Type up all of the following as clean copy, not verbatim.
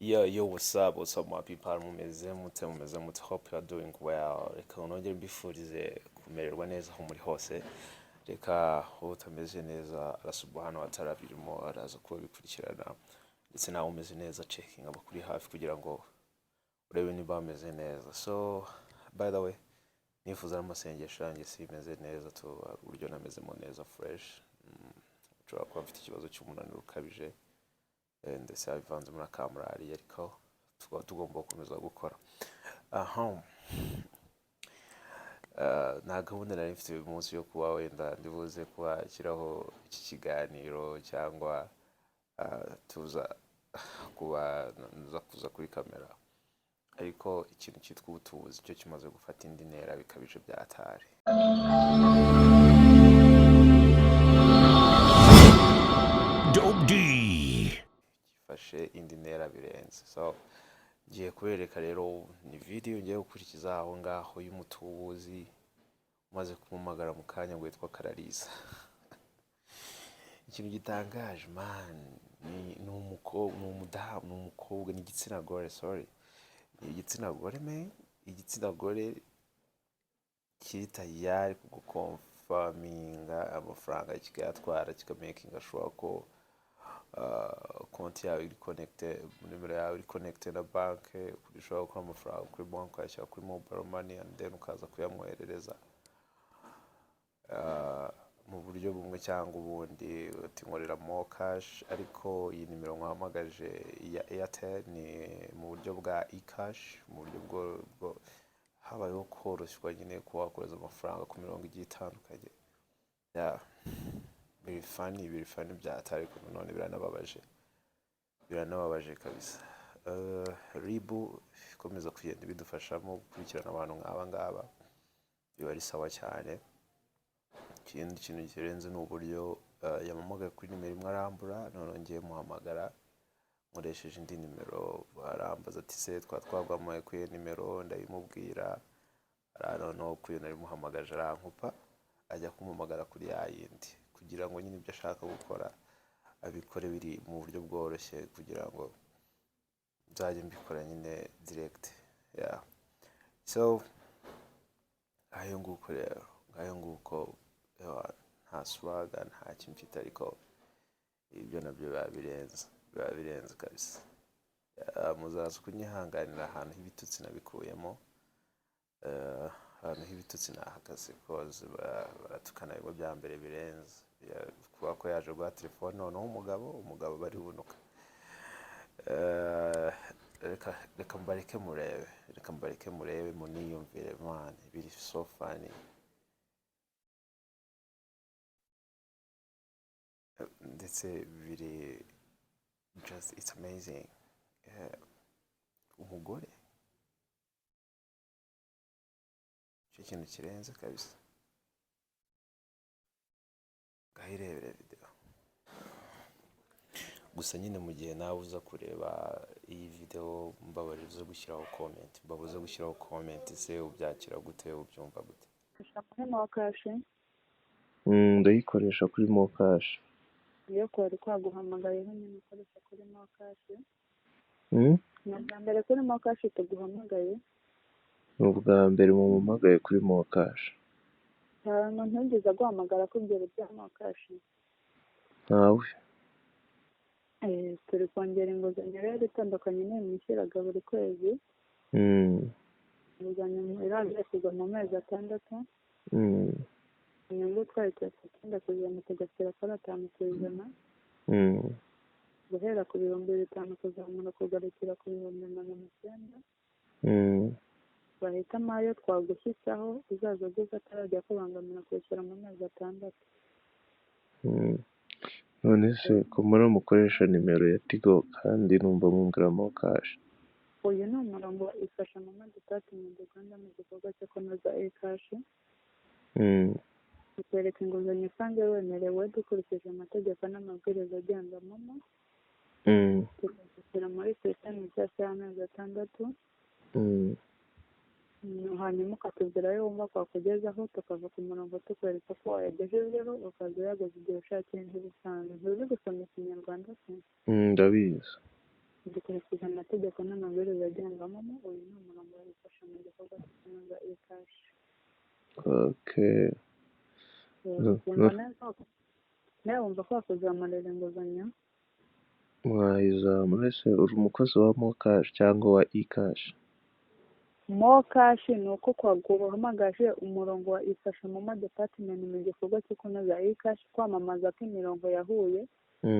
Yo, yo, what's up, my people? Mumeze mute, mumeze mute? Hope you are doing well. Reka nongere mbifurize kumererwa neza aho muri hose. Reka utameze neza arasubuhano atarabirimo araza kuba bikurikirana, ndetse nawe umeze neza checking abakuri hafi kugira ngo urebe niba bameze neza. So, by the way, nifuza n'amasengesho yanjye simeze neza tu, hari uburyo namezemo neza fresh. Nshobora kuba mfite ikibazo cy'umunaniro ukabije, ndetse bivanzemo na ka malariya, ariko tukaba tugomba gukomeza gukora. Aha nta gahunda nari mfite uyu munsi yo kuba wenda ndibuze kuba shyiraho iki kiganiro cyangwa tuza kuba nza kuza kuri kamera, ariko ikintu cyitwa ubutubuzi cyo kimaze gufata indi ntera bikabije bya atari. Dope D. Gifashe indi ntera birenze. So ngiye kubereka rero ni video ngiye gukurikiza aho ngaho y'umutubuzi umaze kumumagara mu kanya ngo witwa Kararisa. Ikintu gitangaje man, ni umukobwa, ni umudamu, ni umukobwa, ni igitsina gore, sorry, ni igitsina gore man, igitsina gore kiri tayari kugukonfaminga amafaranga kikayatwara, kikamakinga sure ko konti yawe iri connected, nimero yawe iri connected na banki, ushobora gukura amafaranga kuri banki ukayashyira kuri mobile money and then ukaza kuyamwoherereza mu buryo bumwe cyangwa ubundi, uti nkorera mo cash. Ariko iyi nimero nkuhamagaje ya Airtel ni mu buryo bwa e-cash, mu buryo bwo habayeho koroshywa nyine kuba wakohereza amafaranga ku mirongo igiye itandukanye. Yeah, biri funny, biri funny bya atari, ariko nanone biranababaje, biranababaje kabisa. RIB ikomeza kugenda ibidufashamo gukurikirana abantu nk'aba ngaba, biba ari sawa cyane. Ikindi kintu kirenze ni uburyo yampamagaye kuri nimero imwe arambura, none ngiye muhamagara nkoresheje indi nimero, arambaza ati se twaguhamagaye kuri iyo nimero? Ndabimubwira, noneho kuri iyo nari muhamagaje arankupa, ajya kumpamagara kuri ya yindi kugira ngo nyine ibyo ashaka gukora abikore biri mu buryo bworoshye, kugira ngo nzajye mbikora nyine direct. Yeah, so ngayo nguko rero, ngayo nguko. Nta swaga, nta kintu mfite, ariko ibyo nabyo biba birenze, biba birenze kabisa. Muzaza kunyihanganira ahantu h'ibitutsi nabikuyemo, ahantu h'ibitutsi nahagaze koze baratukana bimwe bya mbere birenze. Kuba ko yaje guha telefone noneho umugabo bari bunuka. Reka mbareke murebe, reka mbareke murebe muniyumvire man, biri so funny ndetse biri just it's amazing. Umugore icyo kintu kirenze kabisa, ngaho irebere video gusa nyine. Mu gihe nawe uza kureba iyi video, mbabarira uze gushyiraho comment, mbabarira uze gushyiraho comment. Se ubyakira gute, ubyumva gute? Ukoresha muri MoKash? Ndayikoresha kuri MoKash. Iyo kwari kwaguhamagayeho nyine ukoresha kuri MoKash. Ni ubwa mbere kuri MoKash tuguhamagaye? Ni ubwa mbere mumpamagaye kuri MoKash. Nta muntu wigeze aguhamagara akubwira ibya MoKash? Ntawe. Turi kongera inguzanyo rero itandukanye n'iyi mwishyuraga buri kwezi. Inguzanyo iraza kugwa mu mezi 6. Inyungu twayikuye ku 9% tugashyira kuri 5%. Guhera ku 5000 kuzamura kugarukira ku 900,000. Wahitamo ayo twagushyitsaho uzaza uguze atarajya kubangamira kwishyura mu mezi 6. None se ko mbona mukoresha nimero ya Tigo kandi numva mumbwira MoKash? Uyu ni umurongo wa Ifasha Mama Department Rwanda mu gikorwa cyo kunoza e-cash. Tukwereka inguzanyo usanzwe wemerewe dukurikije amategeko n'amabwiriza agenga MoMo. Tukazishyira muri sisitemu nshyashya y'amezi 6. Hanyuma ukatubwira ayo wumva twakugezaho, tukava ku murongo tukwereka ko wayagejejeho, ukaza uyaguze igihe ushakiye nk'ibisanzwe. Ntuzi gusoma Ikinyarwanda se? Ndabizi. Dukurikiza amategeko n'amabwiriza agenga MoMo. Uyu ni umurongo wagufasha mu gikorwa cyo kunoza eKash. Okay. Wumva nawe wumva ko wakuzamurira inguzanyo? Mwayizamura ese uri umukozi wa MoKash cyangwa wa eKash? MoKash ni uko twaguhamagaje umurongo wa Ifasha MoMo Department mu gikorwa cyo kunoza eKash, kwamamaza ko imirongo yahuye,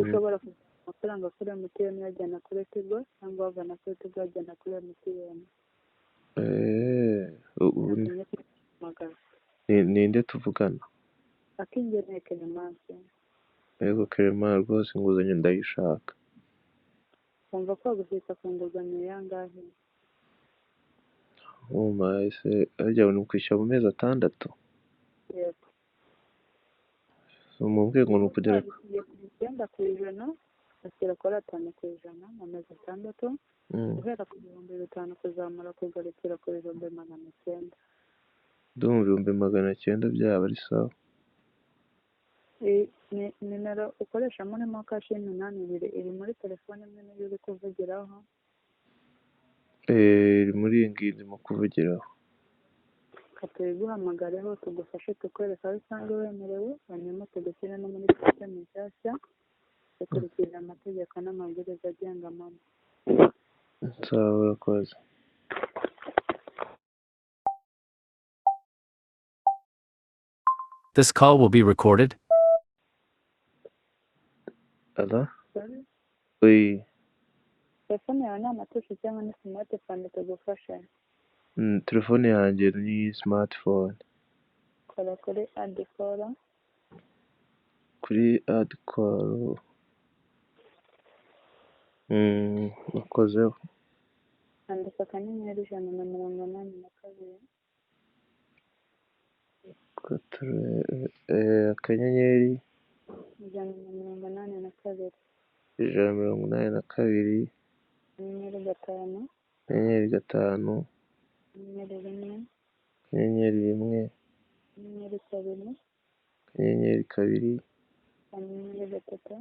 ushobora kuvana amafaranga kuri MTN uyajyana kuri Tigo cyangwa wavana kuri Tigo uyajyana kuri MTN. Ubu ninde tuvugana? Akingeneye Clemence. Yego Clement, rwose inguzanyo ndayishaka. Wumva ko wagushyitsa ku nguzanyo yangahe? Ese harya ni ukwishyura mu mezi 6? Yego. Mubwiye ngo ni ukugera 9% ashyira kuri 5% mu mezi 6, guhera ku 5000 kuzamura kugarukira ku 900,000. Ndumva 900,000 byaba ari sawa. Nimero ukoresha muri MoKash 82 iri muri telefone imwe niyo uri kuvugiraho? Iri muri iyi ngiyi ndimo kuvugiraho. Reka tuyiguhamagareho tugufashe tukwereke aho usanga wemerewe, hanyuma tugushyire no muri sisiteme nshyashya dukurikije amategeko n'amabwiriza agenga MoMo. Sawa, urakoze. This call will be recorded. Allo? Oui. Telefone yawe ni amatushi cyangwa ni smartphone tugufashe? Telefone yanjye ni smartphone. Kora kuri add call. Kuri add call. Nakozeho. Andika *182. Akanyenyeri 182. 182. *5. *5. *1. *1. *2. *2. *3.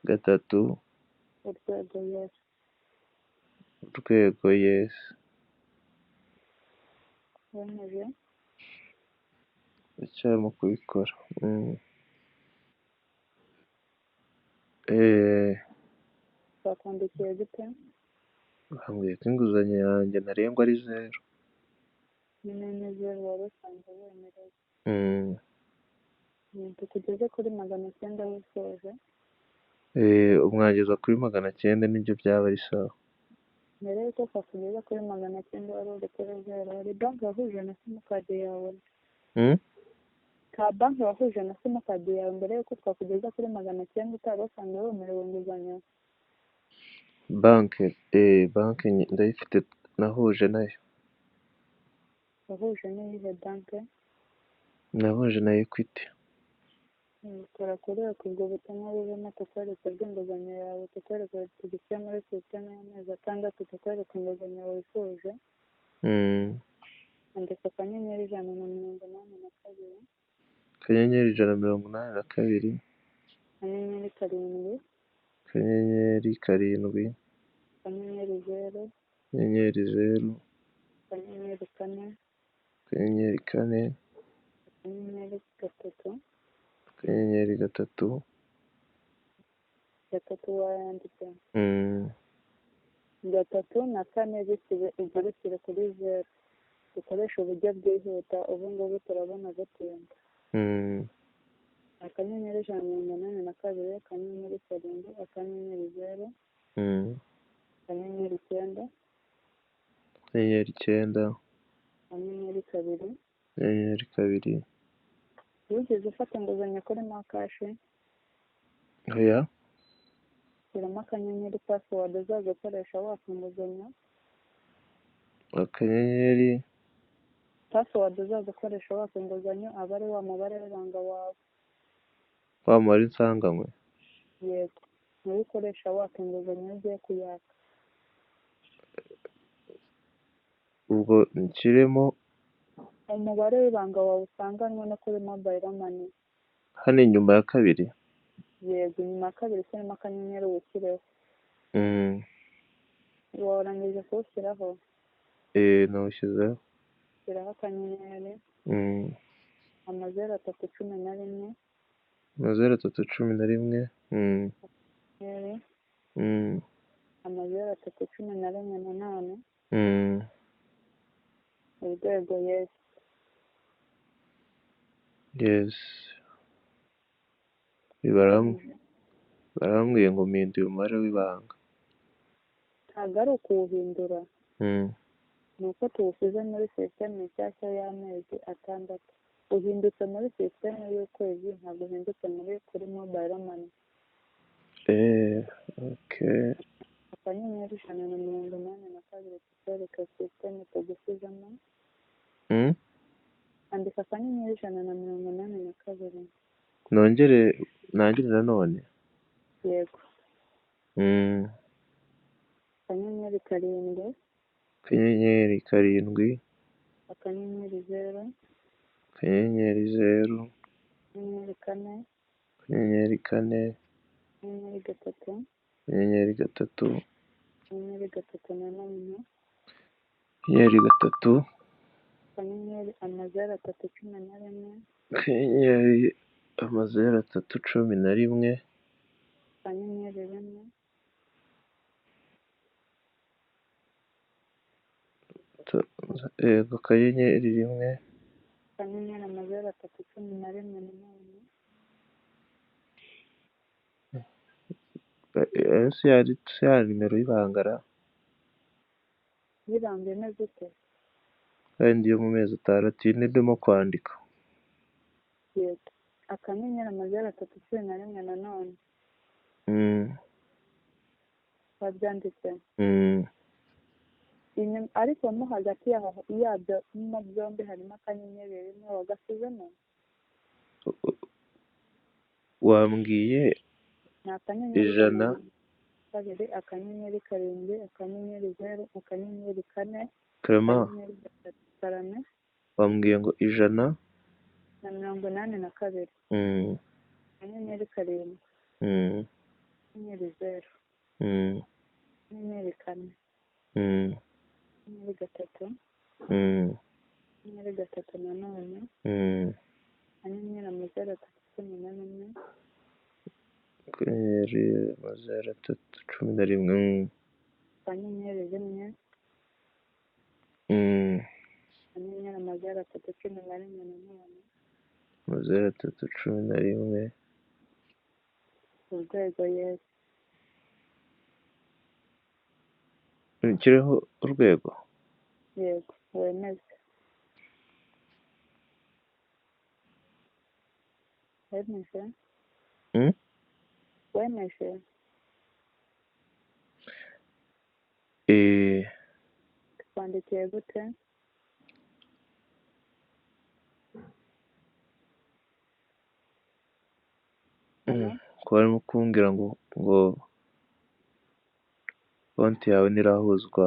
*3. 3. Urwego yes. Urwego yes. Wemeje? Ndacyarimo kubikora. Bakwandikiye gute? Bambwiye ko inguzanyo yanjye ntarengwa ari 0. Nyine ni 0 wari usanzwe wemerewe. Tukugeze kuri 900 wisoje. Umwageza kuri 900 nibyo byaba ari sawa. Mbere y'uko twakugeza kuri 900 wari uri kuri 0, hari banki wahuje na simukadi yawe? Nta banki wahuje na simukadi yawe mbere y'uko twakugeza kuri 900 utari usanzwe wemerewe inguzanyo? Banki banki ndayifite nahuje nayo. Wahuje n'iyihe banki? Nahuje na Equity. Kora kuri ubwo butumwa bubemo tukwereke bw'inguzanyo yawe, tukwereke tugushyire muri sisiteme y'amezi 6, tukwereke inguzanyo wifuje. Andika *182. *182. *7. *7. *0. *0. *4. *4. *3. *3. 3 wayanditse? 3 na 4 bisibe ugarukire kuri 0. Dukoreshe uburyo bwihuta, ubu ngubu turabona gutinda. *182 *7 *0 *9. *9. *2. *2. Wigeze ufata inguzanyo kuri MoKash? Oya. Shyiramo akanyenyeri password uzaza ukoresha waka inguzanyo. Akanyenyeri Password uzaza ukoresha waka inguzanyo aba ari wa mubare w'ibanga wawe. Wa mubare nsanganywe? Yego, niwo ukoresha waka inguzanyo iyo ugiye kuyaka. Ubwo nshyiremo umubare w'ibanga wawe usanganywe no kuri mobile money. Hano inyuma ya 2? Yego, inyuma ya kabiri ushyiremo akanyenyeri uwushyireho. Warangije kuwushyiraho? Nawushyizeho. Shyiraho akanyenyeri. 0311. 0311. Akanyenyeri. 0311 nanone. Urwego yes. Yes. Barambwiye ngo mpinduye umubare w'ibanga. Ntabwo ari ukuwuhindura. Ni uko tuwushyize muri sisiteme nshyashya y'amezi 6. Uhindutse muri sisiteme y'ukwezi, ntabwo uhindutse muri kuri mobile money. Okay. *182 tukwereka sisiteme tugushyizemo. Andika *182. Nongere nangire nanone? Yego. *7. *7. *0. *0. *4. *4. *3. *3. *3 nanone. *3. *0311. *0311. *1. Yego, *1. *0311 nanone. Ese ya nimero y'ibanga ra? Y'ibanga imeze ute? Kandi yo mu mezi 6 iyi ndimo kwandika. Yego. *0311 nanone. Wabyanditse? Ariko mo hagati yabyo mo byombi harimo akanyenyeri rimwe, wagasizemo? Wambwiye Ni akanyenyeri 100. 2 *7 *0 *4. Clement. *3 karame. Wambwiye ngo 100. Na 82. *7. *0. *4. *3. *3 nanone. *0311. *0311. *1. *0311 nanone. 0311. Urwego yes. Nshyireho urwego? Yego, wemeze. Wemeje? Wemeje? Twandikiye gute? Ko barimo kumbwira ngo konti yawe ntirahuzwa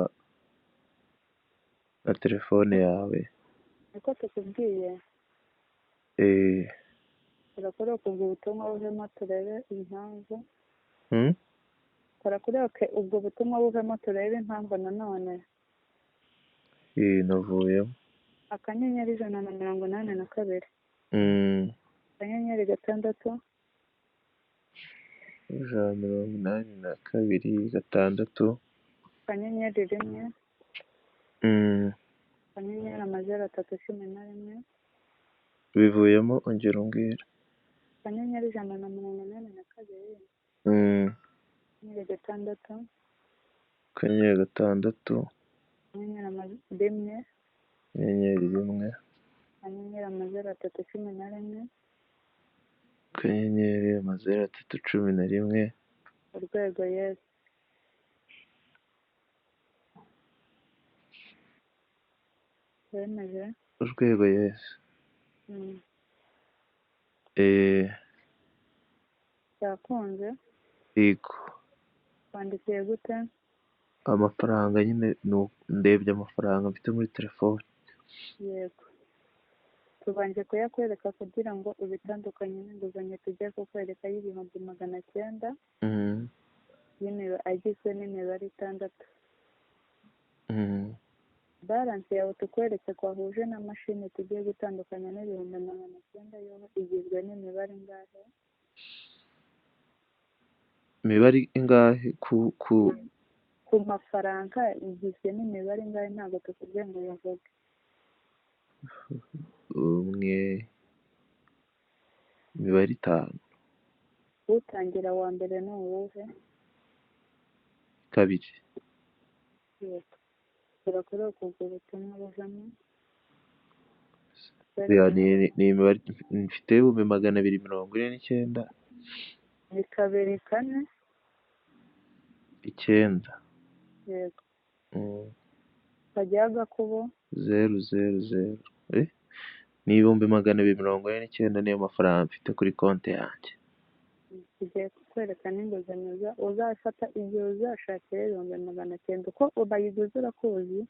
na telefone yawe. Niko tukubwiye? Turakora ubwo butumwa buvemo turebe impamvu. Turakora ubwo butumwa buvemo turebe impamvu nanone. Navuyemo. *182. *6. 182 6. *1. *0311. Bivuyemo ongera umbwire. *182. *6. *6. *1. *1. *0311. *0311. Urwego yes. Wemeje? Urwego yes. Byakunze? Yego. Wandikiye gute? Amafaranga nyine ndebye amafaranga mfite muri telefone. Yego. Tubanje kuyakwereka kugira ngo ubitandukanye n'inguzanyo tugiye kukwereka y'900,000 agizwe n'imibare 6. Balance yawe tukweretse kwahuje na mashini tugiye gutandukanya n'900,000 yo igizwe n'imibare ingahe? Imibare ingahe ku mafaranga igizwe n'imibare ingahe? Ntabwo tukubwiye ngo uyavuge. Umwe, imibare 5. Utangira wa mbere ni uwuhe? 2. Yego. Turakora ubwo butumwa buvamo. Ni imibare mfite 249,000. Ni 2 4 9. Yego. Hajyaho agakubo. 0 0 0. Ni 249,000 niyo mafaranga mfite kuri konti yanjye. Tugiye kukwereka n'inguzanyo uzafata igihe uzashakira 900,000. Uko bayiguza urakuzi?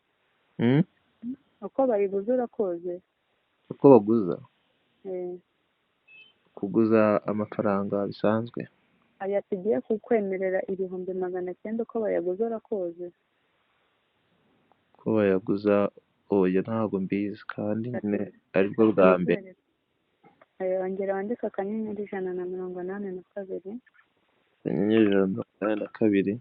Uko bayiguza urakuzi? Uko baguza? Kuguza amafaranga bisanzwe. Aya tugiye kukwemerera 900,000 uko bayaguza urakuzi? Uko bayaguza oya ntabwo mbizi kandi nyine aribwo bwa mbere. Ongera wandike *182. *182.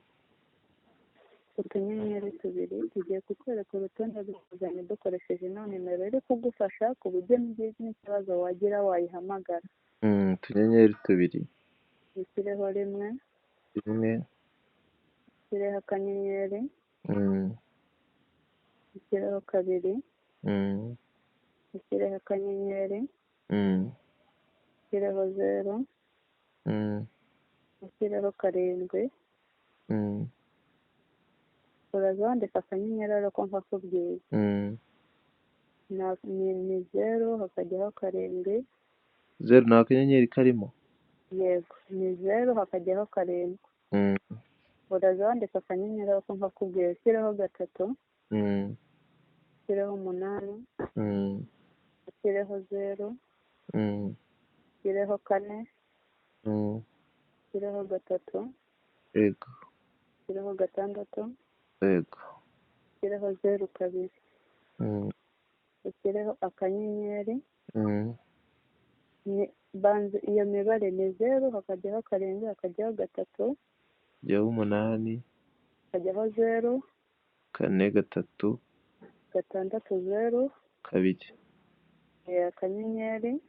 Utunyenyeri 2. Tugiye kukwereka urutonde rw'inguzanyo dukoresheje ino nimero iri kugufasha ku buryo n'ikibazo wagira wayihamagara. Utunyenyeri 2. Ushyireho 1. 1. Ushyireho akanyenyeri. Ushyireho 2. Ushyireho akanyenyeri. Ushyireho 0. Ushyireho 7. Uraza wandika akanyenyeri ariko nkakubwiye. Ni 0 hakajyaho 7. 0 nta kanyenyeri karimo? Yego, ni 0 hakajyaho 7. Uraza wandika akanyenyeri ariko nkakubwiye. Ushyireho 3. Ushyireho 8. Ushyireho 0. Ushyireho 4. Ushyireho 3. Yego. Ushyireho 6. Yego. Ushyireho 0 2. Ushyireho akanyenyeri. Banza iyo mibare ni 0 hakajyaho 7 hakajyaho 3. Hakajyaho 8. Hakajyaho 0. 4 3. 6 0. 2. Akanyenyeri.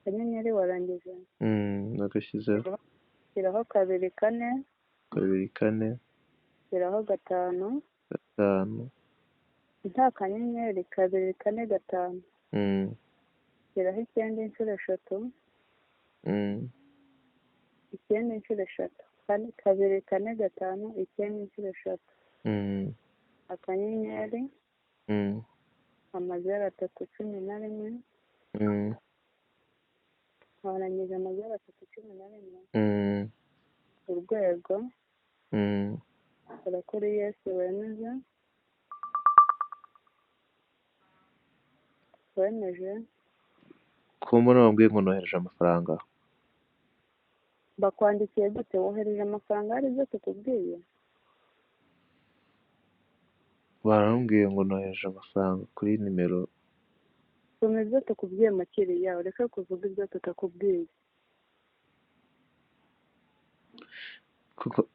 Akanyenyeri warangije? Nagashyizeho. Shyiraho 2 4. 2 4. Shyiraho 5. 5. Nta kanyenyeri. 2 4 5. Shyiraho 9 inshuro 3. 9 inshuro 3. 2 4 5 9 inshuro 3. Akanyenyeri. Amazeru 3 11. Warangije amazeru 3 11. Urwego. Kora kuri Yesu wemeze. Wemeje. Ko mbona bambwiye ngo nohereje amafaranga? Bakwandikiye gute? Wohereje amafaranga hari ibyo tukubwiye? Barambwiye ngo nohereje amafaranga kuri nimero. Soma ibyo tukubwiye mukiriya, ureke kuvuga ibyo tutakubwiye. Kuko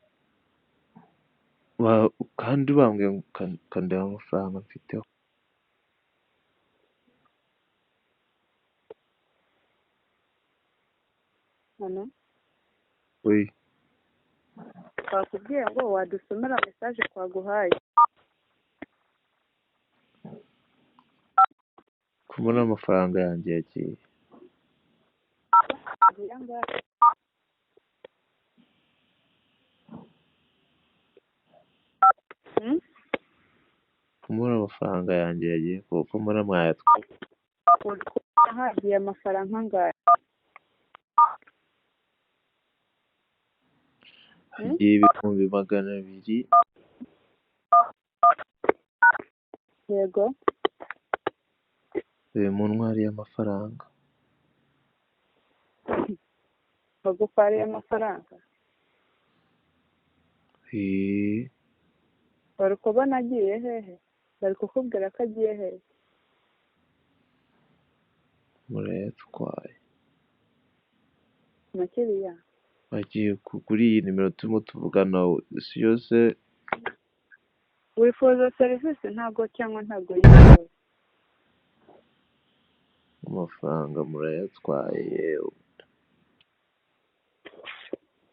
kandi bambwiye ngo kandeba amafaranga mfiteho. Hano? Oui. Twakubwiye ngo wadusomera message twaguhaye. Kubona amafaranga yanjye yagiye. Kubona amafaranga yanjye yagiye kuko mbona mwayatwaye. Hagiye amafaranga angahe? Hagiye 200,000. Yego. Muntwariye amafaranga. Bagutwariye amafaranga? Eh. Bari kubona agiye hehe? Bari kukubwira ko agiye hehe? Murayatwaye. Umukiriya? Agiye kuri iyi nimero turimo tuvugana si yo se? Wifuza serivisi ntabwo cyangwa ntabwo yifuza? Amafaranga murayatwaye yewe.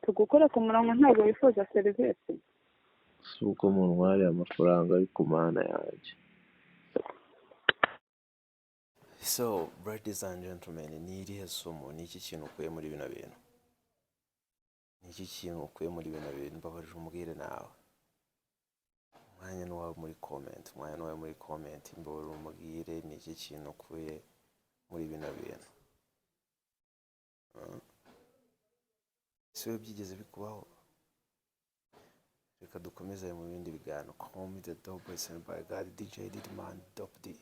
Tugukora ku murongo, ntabwo wifuza serivisi? Si uko muntwariye amafaranga, ariko Mana yanjye! So ladies and gentlemen, ni irihe somo, ni iki kintu ukuye muri bino bintu? Ni iki kintu ukuye muri bino bintu? Mbabarira umbwire nawe. Umwanya ni uwawe muri comment, umwanya ni uwawe muri comment. Mbabarira umbwire, ni iki kintu ukuye muri bino bintu? Ah. Ese wowe byigeze bikubaho? Reka dukomeze mu bindi biganiro. Call me the dope boy sent by God, DJ Didman, Dope D.